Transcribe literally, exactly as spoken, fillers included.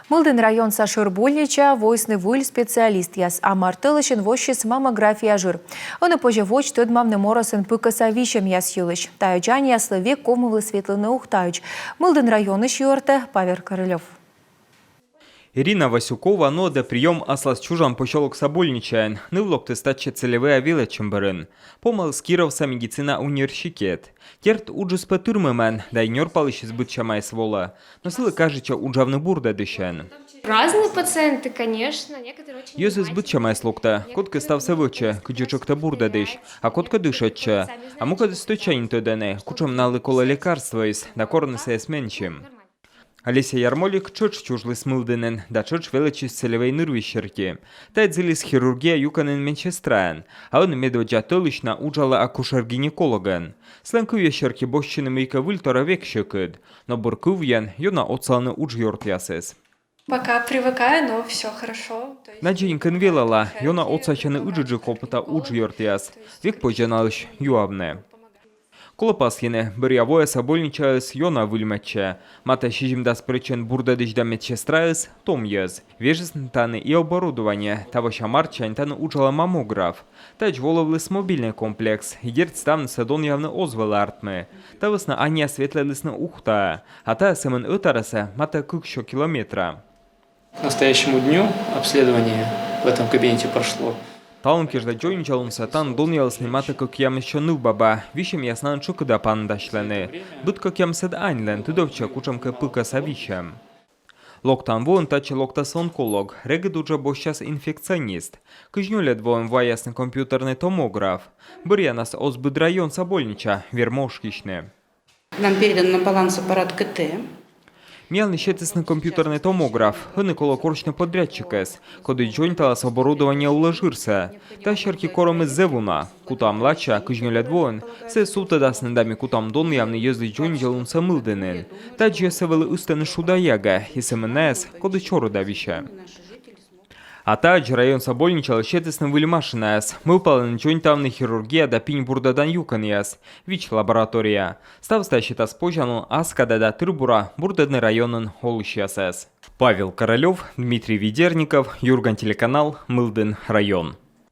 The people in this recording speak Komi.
Мылдін районса шӧр больничаӧ воисны выль специалистъяс. А мар тӧлысьын воссис маммография жыр. Ӧні позьӧ водз тӧдмавны морӧсын пыкӧса висьӧмъяс йылысь. Тайӧ дзаньяслы век ковмывліс ветлыны Ухтаӧдз. Мылдін районысь юӧртӧ Павел Королёв. Ирина Васюкова нуӧдӧ приём аслас чужан посёлокса больничаын. Ныв локтіс татчӧ целевӧя велӧдчӧм бӧрын. Помаліс Кировса медицина университет. Дерт, уджыс пӧ тырмымӧн, да и нёрпалысьыс быдсямаыс волӧ. Но сылы кажитчӧ уджавны бурдӧдысьӧн. Разные пациенты, конечно. Некоторые очень... Йӧзыс быдсямаыс локтӧ. Кодкӧ ставсӧ вӧчӧ, кыдзи тшӧктӧ бурдӧдысь, а кодкӧ дышӧдчӧ. А мукӧдыс стӧча нин тӧдӧны, кутшӧм налы колӧ лекарствоыс да кор нӧ сійӧс менсьым. Олеся Ярмолик тшӧтш чужліс Мылдінын да тшӧтш велӧдчис целевӧй нырвизь серти. Тайӧ зілис хирургия юкӧнын медсестраӧн, а ӧні медводдза тӧлысьнас уджалӧ акушер-гинекологӧн. Сылӧн кывъяс серти, босьтчыны мыйкӧ выльторйӧ век сьӧкыд, но бур кывйӧн ёна отсалӧны уджъёртъясыс. Пока привыкаю, но все хорошо. То есть... Надзӧн кӧ велала, ёна отсасьӧны ыджыдджык опыта уджъёртъяс. Век позьӧ налысь юавны. Колӧ пасйыны, бӧръя вояса больничаыс ёна выльмӧдчӧ. Матӧ сизимдас прӧчент бурдӧдысь да медсестраыс — том йӧз. Вежисны тані и оборудование. Тавося мартсянь тані уджалӧ маммограф. Тадз волывліс мобильнӧй комплекс. И дерт, ставнысӧ донъявны оз вӧлі артмы. Та вӧсна аньяс ветлӧдлісны Ухтаӧ. А тайӧ сӧмын ӧтарӧсӧ матӧ кыксё километра. К настоящему дню обследование в этом кабинете прошло. Талун кежлӧ дзоньвидзалунсӧ тані донъялісны матӧ кӧкъямыссё нывбаба. Висьӧмъяс наӧн тшӧкыда паныдасьлӧны. Быд кӧкъямысӧд аньлӧн тыдовтчӧ кутшӧмкӧ пыкӧса висьӧм. Локтан воын татчӧ локтас онколог, регыд уджӧ босьтчас инфекционист. Кызь нёльӧд воын вайясны компьютернӧй томограф. Бӧръянас оз быд районса больничаӧ вермӧ ошкисьны. Нам передан на баланс аппарат КТ. Миянлы сетісны компьютернӧй томограф. Ӧні колӧ корсьны подрядчикӧс, коді дзоньталас оборудование улӧс жырсӧ. Та серти корӧмыс зэв уна. Кутам лача, кызь нёльӧд воын сійӧс сувтӧдасны да ми кутам донъявны йӧзлысь дзоньвидзалунсӧ Мылдінын. Тадзи йӧзсӧ вӧлі ыстӧны шуда ягӧ, и сӧмын найӧс, коді чорыда висьӧ. А тадз районса больничалы сетісны выль машинаяс. Мӧвпалӧны дзоньтавны хирургия да пинь бурдӧдан юкӧнъяс, ВИЧ лаборатория. Ставыс тайӧ сетас позянлун ас кадӧ да тыр-бура бурдӧдны районын олысьясӧс. Павел Королёв, Дмитрий Ведерников, «Юрган» телеканал, Мылдін район.